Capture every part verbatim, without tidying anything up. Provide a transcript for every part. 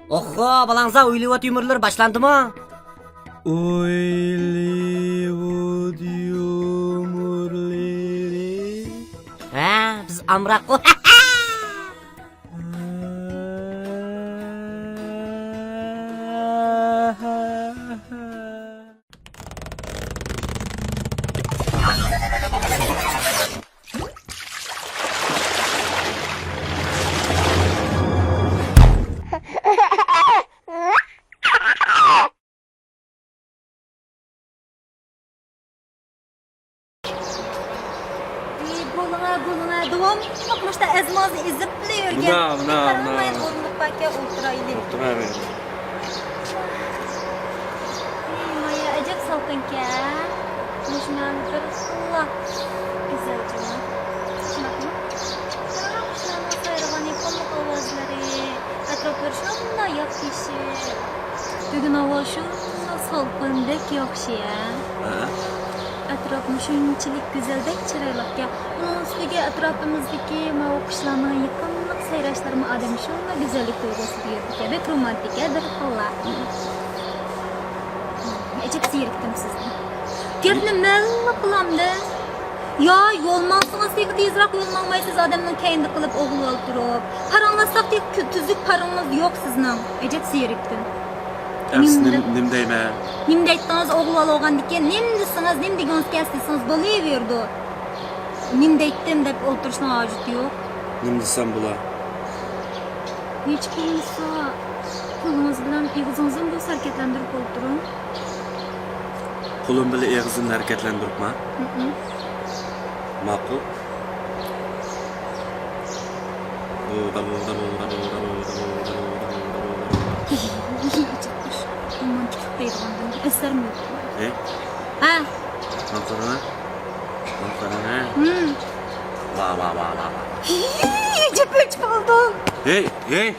ئوخو، بالاڭزا، ھوللىۋۇد يۇمۇرلىرى باشلاندىمۇ؟ ھوللىۋۇد يۇمۇرلىرى؟ ھە، بىز ئامراققۇ. ئى، بولۇڭە، بولۇڭە، داۋاملىق مۇشۇنداق ئەزمازنى ئېزىپ بىلە يۈرگەن. مۇنا، مۇنا، مۇنا. قاراڭلايلى، ئولتۇرايلى. ئولتۇراۋېرىڭ. ئى، مايا، ئەجەب سالقىنكەن. مۇشۇ مەھەللە بىر خىللا گۈزەل جۇمۇ. شۇنداقمۇ؟ قاراڭ، قۇشلارنىڭ سايرىغىنى، قۇملۇق ئاۋازلىرى، ئەتراپلىرى شۇنداق ياپيېشىل. بۈگۈن ھاۋا شۇنداق سالقىن، بەك ياخشى ھە. ھە؟ ئەتراپمۇ شۇنچىلىك گۈزەل، بەك چىرايلىقكەن. ئۇنىڭ ئۈستىگە ئەتراپىمىزدىكى ماۋۇ قۇشلارنىڭ يېقىملىق سايراشلىرىمۇ ئادەمنى شۇنداق گۈزەللىك تۇيغۇسىغا بېرىدىكەن. بەك رومانتىك ھە، بىر خىللا. ئەجەب زېرىكتىم سىزدىن. گەپنى مەنلا قىلامدىم. يا، يول ماڭسىڭىز تېخى تېزرەك يول ماڭمايسىز، ئادەمنىڭ كەينىدە قىلىپ ئوغلىۋال تۇرۇپ. پاراڭلاشساق تېخى كۈ-، تۈزۈك پاراڭىڭىز يوق سىزنىڭ. ئەجەب زېرىكتىم. ئەمسە نېمە دەپ-، نېمە دەيمەن؟ نېمە دەيتتىڭىز؟ ئوغلىۋال بولغاندىن كېيىن نېمە دېسىڭىز، نېمە دېگۈڭىز كەلسە دېسىڭىز بولۇۋېرىدۇ. نېمە دەيتتىم دەپ ئولتۇرۇشنىڭ ھاجىتى يوق. نېمە دېسەم بولا؟ ھېچ بولمىسا، قولىڭىز بىلەن ئېغىزىڭىزنى بوس ھەرىكەتلەندۈرۈپ ئولتۇرۇڭ. قولۇم بىلەن ئېغىزىمنى ھەرىكەتلەندۈرۈپما؟ ھىم. ماقۇل. رومانتىكلىق دەيدىغاندىن ئەسەرمۇ يوق. ھە؟ ھە؟ ماڭا قاراڭە. ماڭا قاراڭە. ھىم. ۋا، ۋا، ۋا، ۋا، ۋا. ئەجەب ئۆچ بولدۇم. ھەي، ھەي.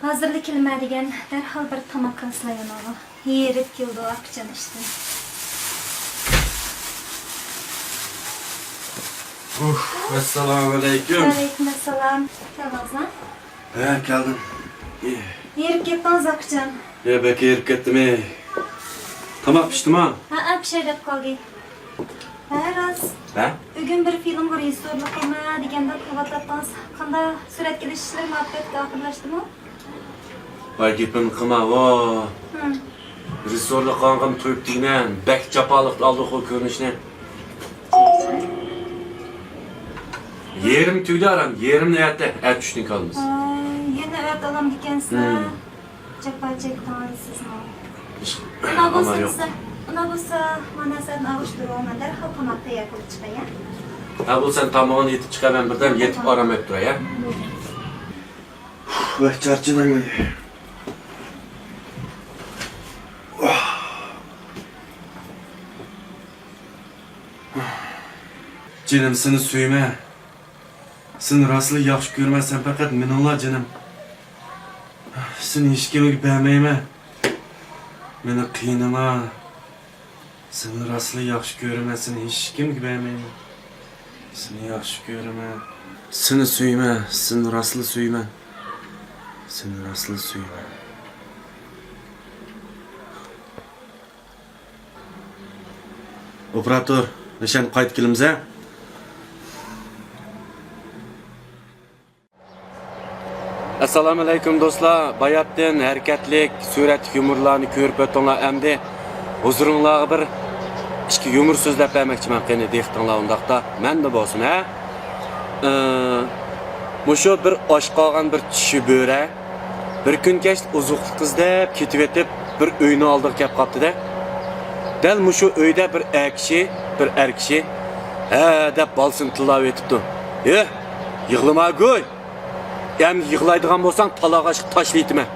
ھازىرلا كېلىمەن دېگەن، دەرھال بىر تاماق قىلسىلا يانىدۇ. ھېرىپ كېلىدۇ ئاقچان ئىشتىن. ئۇھ، ئەسسالامۇئەلەيكۇم. ۋەئەلەيكۇم ئەسسالام. كەلدىڭىزمۇ؟ ھە، كەلدىم. ھېرىپ كەتتىڭىز ئاقچان. يا، بەك ھېرىپ كەتتىم ئەي. تاماق پىشتىمۇ؟ ھەئە، پىشاي دەپ قالدى. ھە، راست. ھە؟ بۈگۈن بىر فىلىمغا رېژىسسورلۇق قىلىمەن دېگەندەك قىلىۋاتاتتىڭىز. قانداق، سۈرەتكە ئېلىش ئىشلىرى مۇۋەپپەقىيەتكە ئاخىرلاشتىمۇ؟ ۋاي گېپىمنى قىلما، ۋو. ھىم. رېژىسسورلۇق قىلغانغىمۇ تويۇپ دېگىنە، بەك جاپالىق ئالدۇق ئۇ كۆرۈنۈشنى. يېرىم تۈگدى ئاران، يېرىمنى ئەتە، ئەتە چۈشتىن كالىمىز. ۋاي، يەنە ئەتە ئالامدىكەنسىلەر. ھىم. جاپا چەكتىڭىز سىزمۇ. ئۇنداق بولسا، ئۇنداق بولسا، مانا سەن ئاغۇشتۇرۇڭ، مەن دەرھال تاماق تەييار قىلىپ چىقاي، ھە؟ ھە، بولسا سەن تامىقىڭنى ئېتىپ چىقە، مەن بىردەم يېتىپ ئارام ئېلىپ تۇراي، ھە؟ بولدى. ۋاي، چارچىدىم. جېنىم، سېنى سۆيىمەن. سېنى راستلا ياخشى كۆرىمەن، سەن پەقەت مېنىڭلا جېنىم. سېنى ھېچكىمگە بەرمەيمەن. مېنى قىينىما. سېنى راستلا ياخشى كۆرىمەن، سېنى ھېچكىمگە بەرمەيمەن. سېنى ياخشى كۆرىمەن. سېنى سۆيىمەن، سېنى راستلا سۆيىمەن. سېنى راستلا سۆيىمەن. ئوپېراتور، نىشان قايتا كېلىمىز ھە؟ ئەسسالامۇئەلەيكۇم دوستلار، باياتتىن ھەرىكەتلىك، سۈرەتلىك يۇمۇرلارنى كۆرۈپ ئۆتتۈڭلار، ئەمدى ھۇزۇرۇڭلارغا بىر ئىككى يۇمۇر سۆزلەپ بەرمەكچىمەن، قېنى دىققىتىڭلار ئۇنداقتا مەندە بولسۇن ھە. ئى، مۇشۇ بىر ئاچ قالغان بىر چىشى بۆرە بىر كۈن كەچتە ئوزۇقلۇق ئىزدەپ كېتىۋېتىپ، بىر ئۆينىڭ ئالدىغا كەپ قاپتۇ-دە. دەل مۇشۇ ئۆيدە بىر ئەر كىشى، بىر ئەر كىشى ھە دەپ بالىسىنى تىللاۋېتىپتۇ. ھە، يىغلىماگۇي! ئەمدى يىغلايدىغان بولساڭ، تالاغاچقا تاشلىۋېتىمەن.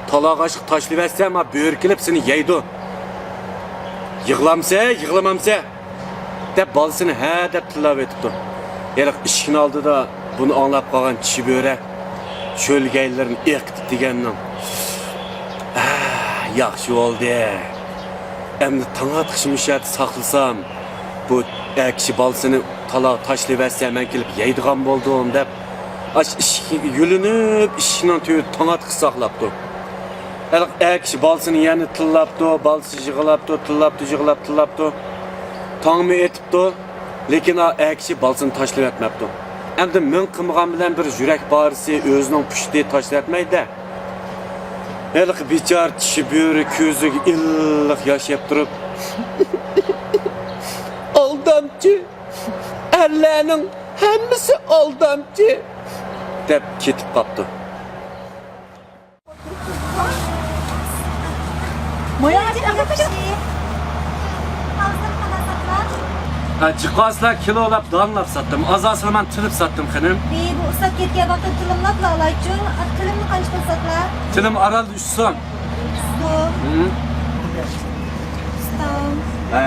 تالاغاچقا تاشلىۋەتسەم، ھا بۆرە كېلىپ سېنى يەيدۇ. يىغلامسە، يىغلىمامسە؟ دەپ بالىسىنى ھە دەپ تىللاۋېتىپتۇ. ھېلىقى ئىشىكنىڭ ئالدىدا بۇنى ئاڭلاپ قالغان چىشى بۆرە شۆلگەيلىرىنى ئېقىتىپ دېگەننىڭ، ئە، ياخشى بولدى. ئەمدى تاڭ ئاتقىچە مۇشۇ يەردە ساقلىسام، بۇ ئەر كىشى بالىسىنى تالاغا تاشلىۋەتسە، مەن كېلىپ يەيدىغان بولدۇم، دەپ ئاشۇ ئىشىككە يۆلىنىپ، ئىشىكنىڭ تۈۋىدە تاڭ ئاتقىچە ساقلاپتۇ. ھېلىقى ئەر كىشى بالىسىنى يەنە تىللاپتۇ، بالىسى يىغلاپتۇ، تىللاپتۇ، يىغلاپ، تىللاپتۇ. تاڭمۇ ئېتىپتۇ، لېكىن ئا ئەر كىشى بالىسىنى تاشلىۋەتمەپتۇ. ئەمدى مىڭ قىلمىغان بىلەن بىر يۈرەك پارىسى، ئۆزىنىڭ پۇشتى تاشلىۋەتمەيدۇ-دە. ھېلىقى بىچارە چىشى بۆرە كۆزىگە ئىللىق ياش يەپ تۇرۇپ، «ئالدامچى! ئەرلەرنىڭ ھەممىسى ئالدامچى!» دەپ كېتىپ قاپتۇ. ھە، جىقاسلار كىلولاپ، دانلاپ ساتتىم. ئازاسىلا مەن تىلىپ ساتتىم، خېنىم. ئى، بۇ ئۇستاز كەتكەن ۋاقىتتا تىلىملاپلا ئالايچۇ. تىلىمنى قانچە قىلىپ ساتلا؟ تىلىم ئاران ئۈچ سوم. ئۈچ سوم. ھە. ئۇستام. ھە.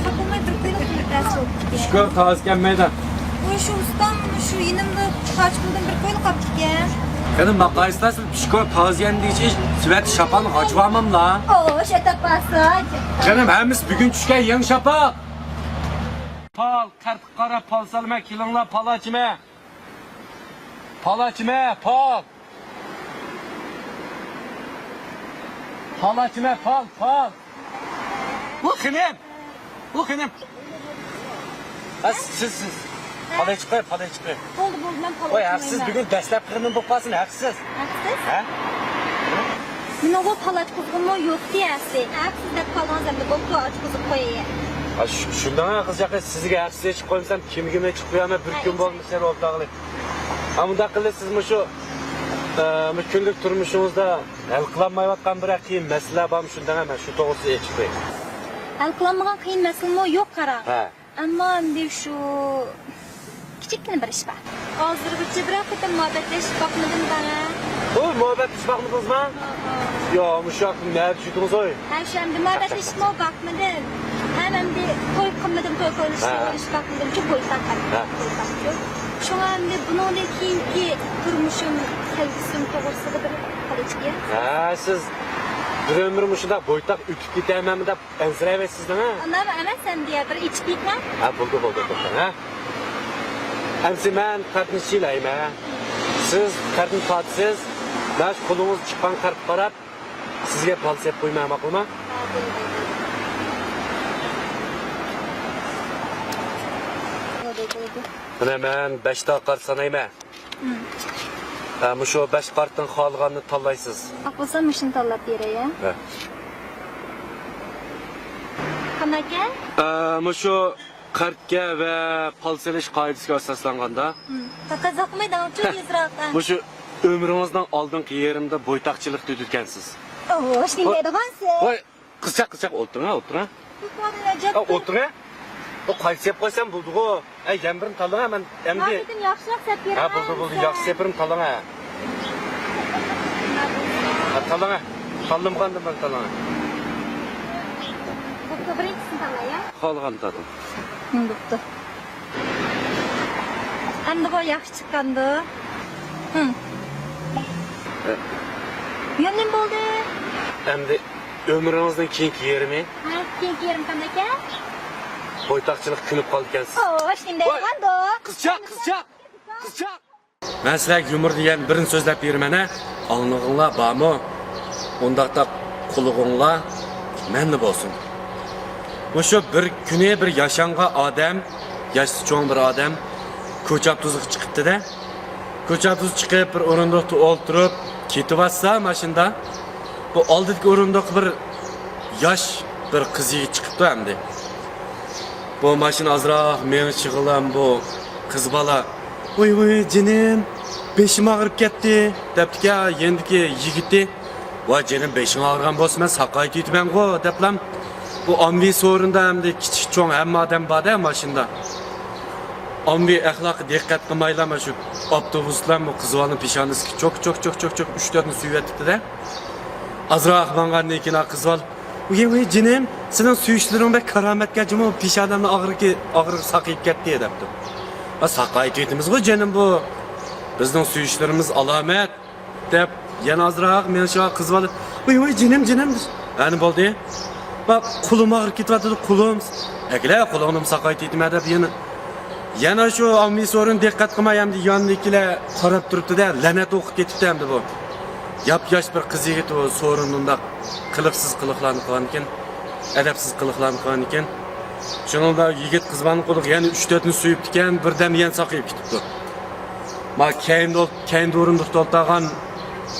خاپا بولماي بىر كويلا قىلىپ بەرسە بوپتىكەن. ئۈچ كوي تازا كەلمەيدۇ. ۋوي، شۇ ئۇستام، شۇ يېنىمدا پاچ بولدۇم، بىر كويلا قاپتىكەن. قېنى، ماقايسىلەر، سىز پىشكو تازىيەم دېيىش، سۈۋەت شاپان غاچۋاماملا. ئوش، ئەتەپ بارسا. قېنىم، ھەممىسى بۈگۈن چۈشكەن يېڭى شاپاق. پال، قەرتقا قاراپ پال سالىمەن، كېلىڭلار، پال ئاچىمەن. پال ئاچىمەن، پال. پال ئاچىمەن، پال، پال. ۋۇ خېنىم! ۋۇ خېنىم! ھە، سىز، سىز. پالەي چىقىڭ، پالەي چىقىڭ. بولدى، بولدى، مەن پالەي. ۋاي، ھەقسىز، بۈگۈن دەسلەپكى خېنىم بولۇپ قالسۇن، ھەقسىز. ھەقسىز؟ ھە؟ مېنىڭغۇ پال ئاچقۇزغۇممۇ يوقتى ھەسى. ھەقسىز دەپ قالدىڭىز ئەمدى، بوپتۇ، ئاچقۇزۇپ قوياي. ھە، شۇ-، شۇنداق قىزجاق، سىزگە ھەقسىز ئېچىپ قويمىسام، كىمگە ئېچىپ قويامەن، بىر كۈن بولمىسا ئولتۇرغىلى. ھە، مۇنداق قىلىڭ، سىز مۇشۇ، ئە، مۇشۇ كۈنلۈك تۇرمۇشىڭىزدا ھەل قىلالمايۋاتقان بىر قىيىن مەسىلە بارمۇ؟ شۇنداق ئەمەس، شۇ توغرىسىدا ئېچىپ بېرىڭ. ھەل قىلالمىغان قىيىن مەسىلىمۇ يوق، قاراڭ. ھە. ئەمما ئەمدى شۇ كىچىككىنە بىر ئىش بار. ھازىرغىچە بىرەر قېتىم مۇھەببەتلىشىپ باقمىدىم دەڭە. ھوي، مۇھەببەتلىشىپ باقمىدىڭىزمۇ؟ ھە، ھە. يا، مۇشۇ ھەقتە نەدە چۈشتىڭىز ھوي؟ ھە، شۇ ئەمدى مۇھەببەتلىشىپمۇ باقمىدىم. ھەم ئەمدى توي قىلمىدىم، توي قىلىشنى ھە. ئېلىشىپ باقمىدىمچۇ، بويتاق ھەم. ھە. بويتاقچۇ. شۇڭا ئەمدى بۇنىڭدىن كېيىنكى تۇرمۇشۇم، كەلگۈسىم توغرىسىدا بىر قارىچىكى. ھە، سىز بىر ئۆمۈر مۇشۇنداق بويتاق ئۆتۈپ كېتەرمەنمۇ دەپ ئەنسىرەۋەرسىز دەڭە. ئۇنداق ئەمەس ئەمدى، بىر ئېچىپ بېقىڭ. ھە، بولدى، بولدى، توختاڭ، ھە. ئەمسە مەن كارتىنى چىلايمەن. سىز كارتىنى تارتىسىز، مەن شۇ قولىڭىزدا چىققان كارتقا قاراپ، سىزگە پال سېلىپ قويىمەن، ماقۇلمۇ؟ بولدى، بولدى. مانا مەن بەشتە كارت سانايمەن. ھە، مۇشۇ بەش كارتتىن خالىغاننى تاللايسىز. ئاق بولسا مۇشۇنى تاللاپ بېرەي، ھە؟ ھە. قانداق ئەكەن؟ ئە، مۇشۇ كارتكە ۋە پال سېلىش قائىدىسىگە ئاساسلانغاندا. تاقا زاقماي داڭچۇ تېزراق، ھە. مۇشۇ ئۆمرىڭىزنىڭ ئالدىنقى يېرىمىدە بويتاقچىلىق تۈگىتىدىكەنسىز. ئوش، نېمە دەيدىغانسىز؟ ۋاي، قىزچاق، قىزچاق، ئولتۇرۇڭ، ئولتۇرۇڭ. ئا، ئولتۇرۇڭ. ئۇ قايسى يەپ قويسام بولدىغۇ. ئەي، يەنە بىرنى تاللاڭ، مەن ئەمدى. ھازىردىن ياخشىراق سەپ بېرىڭ. ھە، بولدى، بولدى، ياخشى سەپ بېرىڭ، تاللاڭ. ھە، تاللاڭ. تاللىمىغاندىن بىرنى تاللاڭ. بوپتۇ، بىرىنچىسىنى تاللاڭ، يا. خالىغاننى تاللاڭ. ھىم، بوپتۇ. ئەمدىغۇ ياخشى چىققاندۇ. ھىم. يا، نېمە بولدى؟ ئەمدى ئۆمرىڭىزنىڭ كېيىنكى يېرىمى. ھە، كېيىنكى يېرىم قانداق ئىكەن؟ بويتاقچىلىققا كۆنۈپ قالىدىكەنسىز. ئوش، نېمە دەيدىغاندۇ؟ قىزچاق، قىزچاق، قىزچاق. مەن سىلەرگە يۇمۇر دېگەن بىرنى سۆزلەپ بېرىمەن، ھە؟ ئاڭلىغىڭلار بارمۇ؟ ئۇنداقتا قۇلىقىڭلار مەندە بولسۇن. مۇشۇ بىر كۈنى بىر ياشانغان ئادەم، ياشى چوڭ بىر ئادەم كوچا ئاپتوبۇسىغا چىقىپتۇ-دە. كوچا ئاپتوبۇسقا چىقىپ، بىر ئورۇندۇقتا ئولتۇرۇپ كېتىۋاتسا ماشىنىدا، بۇ ئالدىدىكى ئورۇندۇققا بىر ياش، بىر قىز يىگىت چىقىپتۇ ئەمدى. بۇ ماشىنا ئازراق مېڭىشىغىلا بۇ قىز بالا، «ۋوي، ۋوي، جېنىم، بېشىم ئاغرىپ كەتتى» دەپتىكەن، يېنىدىكى يىگىتى، «ۋاي جېنىم، بېشىڭ ئاغرىغان بولسا، مەن ساقايتىۋېتىمەنغۇ» دەپلا بۇ ئاممىۋى سورۇندا ئەمدى كىچىك چوڭ ھەممە ئادەم بار-دە ماشىنىدا. ئاممىۋى ئەخلاققا دىققەت قىلمايلا مانا شۇ ئاپتوبۇسلار بۇ قىز بالىنىڭ پېشانىسىگە چوك، چوك، چوك، چوك، چوك ئۈچ تۆتنى سۆيۈۋېتىپتۇ-دە. ئازراق ماڭغاندىن كېيىن قىز بالا، «ۋوي، ۋوي، جېنىم، سېنىڭ سۆيۈشلىرىڭ بەك كارامەتكەنچۇ، بۇ پېشانەمنىڭ ئاغرىقى، ئاغرىقى ساقىيىپ كەتتى» دەپتۇ. «ھە، ساقايتىۋېتىمىزغۇ جېنىم، بۇ بىزنىڭ سۆيۈشلىرىمىز ئالامەت» دەپ، يەنە ئازراق مېڭىشىغا قىز بالا، «ۋوي، ۋوي، جېنىم، جېنىم» دېسە، «ھە، نېمە بولدى؟» «ما قولۇم ئاغرىپ كېتىۋاتىدۇ، قولۇم» دېسە، «ئەكېلە، قولۇڭنىمۇ ساقايتىۋېتىمەن» دەپ يەنە، يەنە شۇ ئاممىۋى سورۇن دىققەت قىلماي ئەمدى ياندىكىلەر قاراپ تۇرۇپتۇ-دە، لەنەت ئوقۇپ كېتىپتۇ ئەمدى بۇ. ياپياش بىر قىز يىگىت ئۇ سورۇندا ئۇنداق قىلىقسىز قىلىقلارنى قىلغانىكەن، ئەدەپسىز قىلىقلارنى قىلغانىكەن. شۇنىڭدا يىگىت قىزماننىڭ قولىغا يەنە ئۈچ-تۆتنى سۆيۈپتىكەن، بىردەم يەنە ساقىيىپ كېتىپتۇ. ما كەينىدە ئول-، كەينىدە ئورۇندۇقتا ئولتۇرغان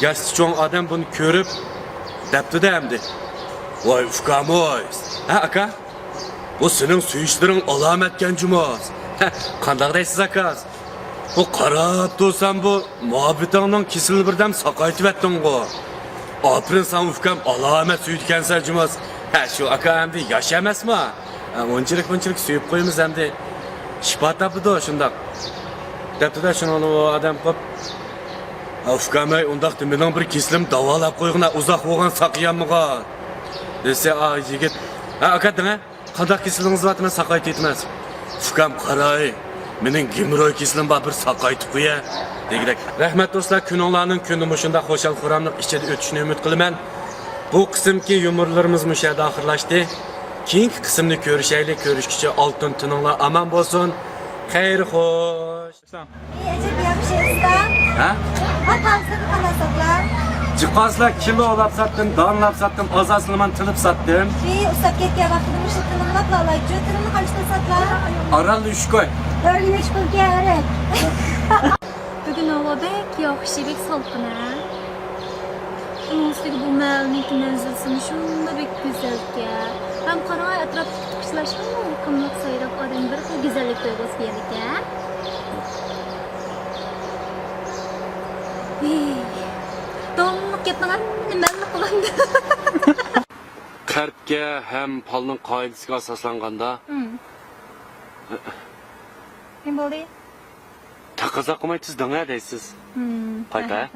ياشى چوڭ ئادەم بۇنى كۆرۈپ، دەپتۇ-دە ئەمدى. ۋاي ئۇكام-ئاي! ھە ئاكا؟ بۇ سېنىڭ سۆيۈشلىرىڭ ئالامەتكەن جۇمۇ. ھە، قانداق دەيسىز ئاكا؟ بۇ قاراپ تۇرسام بۇ مۇھەببىتىڭنىڭ كېسىلىنى بىردەم ساقايتىۋەتتىڭغۇ. ئاپىرىن ساڭا ئۇكام، ئالامەت سۆيىدىكەنسەن جۇمۇ. ھە، شۇ ئاكا ئەمدى ياش ئەمەسما؟ ھە، ئۇنچىلىك بۇنچىلىك سۆيۈپ قويىمىز ئەمدى. شىپا تاپىدۇ شۇنداق. دەپتۇ-دە شۇنىڭ ئۇ ئادەم قوپ. ھە، ئۇكام-ئەي، ئۇنداقتا مېنىڭ بىر كېسىلىمنى داۋالاپ قويغىنا، ئۇزاق بولغان ساقىيالمىغان. دېسە، ئا، يىگىت. ھە، ئاكا، دېڭە. قانداق كېسىلىڭىز بار، مەن ساقايتىۋېتىمەن. ئۇكام، قاراي، مېنىڭ گېمروي كېسىلىم بار، بىر ساقايتىپ قويە، دېگۈدەك. رەھمەت دوستلار، كۈنۈڭلارنىڭ كۈنى مۇشۇنداق خۇشال-خۇراملىق ئىچىدە ئۆتۈشىنى ئۈمىد قىلىمەن. بۇ قىسىمكى يۇمۇرلىرىمىز مۇشۇ يەردە ئاخىرلاشتى. كېيىنكى قىسىمنى كۆرۈشەيلى، كۆرۈشكىچە ئالتۇن تېنىڭلار ئامان بولسۇن. خەير خوش. ئەي، ئەجەب ياخشى ئۇستا. ھە؟ ئات ھازىر قانداق ساتلا؟ جىقاسلا كىلولاپ ساتتىم، دانىلاپ ساتتىم، ئاز-ئازلىمان تىلىپ ساتتىم. ئى، ئۇسساپ كەتكەن ۋاقتىدا مۇشۇ تىلىملاپلا ئالايچۇ، تىلىمنى قانچىدىن ساتلا؟ ئاران ئۈچ كوي. ئۆرگىلىش پۇل كەرەك. بۈگۈن ھاۋا بەك ياخشى، بەك سالقىن ھە. ئۇنىڭ ئۈستىگە بۇ مەھەللىنىڭكى مەنزىرىسىمۇ شۇنداق بەك گۈزەلكەن. ھەم قاراڭ، ئەتراپتىكى قۇشلارچۇمۇ يېقىملىق سايراپ، ئادەمگە بىر خىل گۈزەللىك تۇيغۇسى بېرىدىكەن. ھېي، داۋاملىق گەپنىڭ ھەممىنى مەنلا قىلامدۇ. قەرتكە ھەم پالنىڭ قائىدىسىگە ئاساسلانغاندا. ھىم. نېمە بولدى؟ تەقەززا قىلماي تېز دەڭە دەيسىز. ھىم. پايپا.